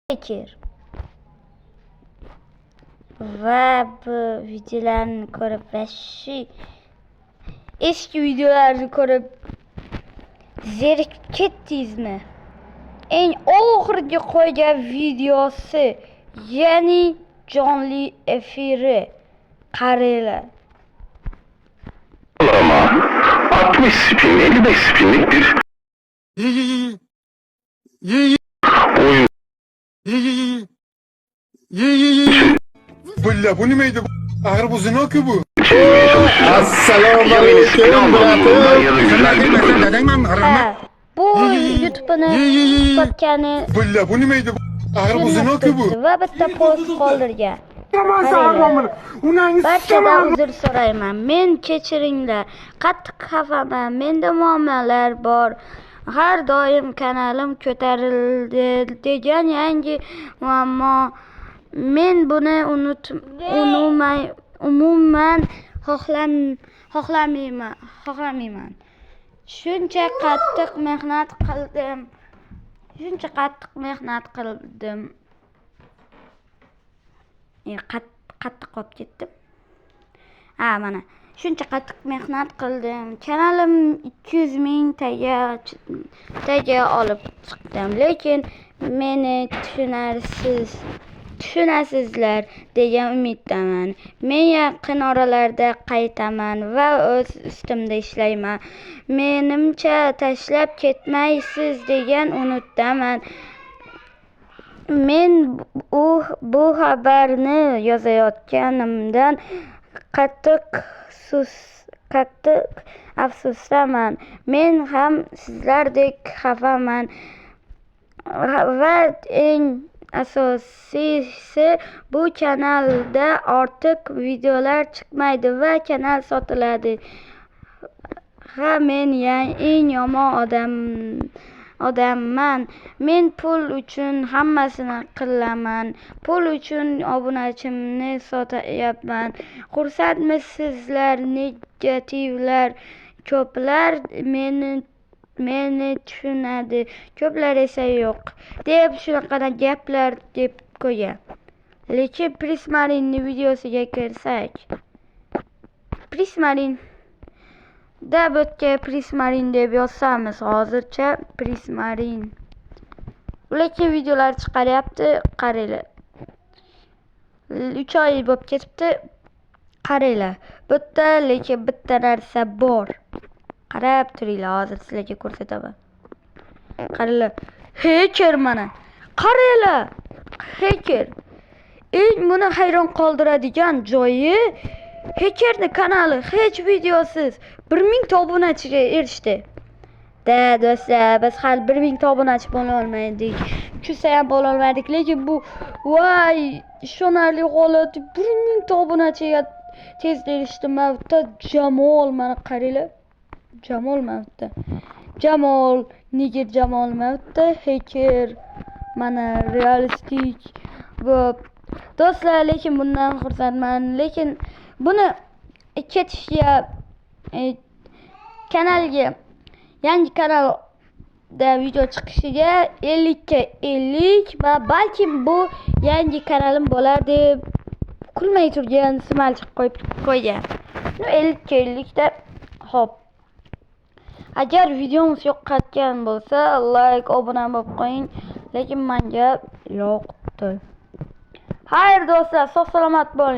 Xeker. Va bu videolarni ko'rib, вообще eski videolarni ko'rib zerikib ketdingizmi? Eng oxirgi qo'ygan videosi, ya'ni jonli efiri. Qaranglar. Ama 60 spin, 55 spinlik bir Ye ye ye. Oyun Ye ye ye. Ye ye ye ye. Бля, bu nima edi? Axir bu zino-ku bu. Çevirmeye çalışacağım. Assalomu Ya beni spin alaykum, almam ya da братым. Güzel bir ödül. Ha, bu YouTube'ini Ye ye ye. sotgani Бля, bu nima edi? Axir bu zino-ku bu. Va bitta post qoldirgan. Qaranglar. Barchadan uzr so'rayman. Men kechiringlar. Qattiq xafaman. Menda muammolar bor. Har doim kanalim ko'tarildi degan yangi muammo. Men buni unut umuman umuman xohlamayman. Shuncha qattiq mehnat qildim. Shuncha qattiq mehnat qildim. Qattiq qolib ketdim. Ha, mana. Shuncha qattiq mehnat qildim. Kanalim 200 ming taga olib chiqdim. Lekin meni tushunasizlar degan umiddaman. Men yaqin oralarda qaytaman va o'z ustimda ishlayman. Menimcha, tashlab ketmaysiz degan umiddaman. Men bu xabarni yozayotganimdan qattiq afsusdaman. Men ham sizlardek xafaman va eng asosiysi, bu kanalda ortiq videolar chiqmaydi va kanal sotiladi. Ha, men eng yomon odamman. Men pul uchun hammasini qilaman. Pul uchun obunachimni sotyapman. Xursandmisizlar, negativlar? Ko'plar meni tushunadi, ko'plar esa yo'q, deb shunaqa gaplar deb qo'ygan. Lekin Prismarinni videosiga kirsak, Prismarin da bu yerga Prismarin deb yozsamiz hozircha, Prismarin. Lekin videolar chiqaryapti, qaranglar. 3 oy bo'lib ketibdi. Qaranglar. Bu yerda lekin bitta narsa bor. Qarab turinglar, hozir sizlarga ko'rsataman. Qaranglar. Xeker mana. Qaranglar. Xeker. Eng buni hayron qoldiradigan joyi, Xekerni kanali hech videosiz 1000 ta obunachiga erishdi. Da, do'stlar, biz hali 1000 ta obunachi bo'la olmadik. Tushsa ham bo'la olmadik, lekin bu, voy, ishonarli holat, 1000 ta obunachiga tez erishdi. Mana bitta Jamol, mana qaranglar. Jamol mana bitta. Jamol, Niger Jamol, mana bitta Xeker, mana realistik bu. Do'stlar, lekin bundan xursandman. Lekin buni ketishiga, kanalga, yangi kanalda video chiqishiga 50 ga 50 va balkim bu yangi kanalim bo'lar deb kulmay turgan smalchik qo'yib qo'ygan. Ну, 50 ga 50 ta. Xo'p. Agar videomiz yoqayotgan bo'lsa, like, obuna bo'lib qo'ying. Lekin menga yoqdi. Xayr, do'stlar, sog' salomat bo'ling.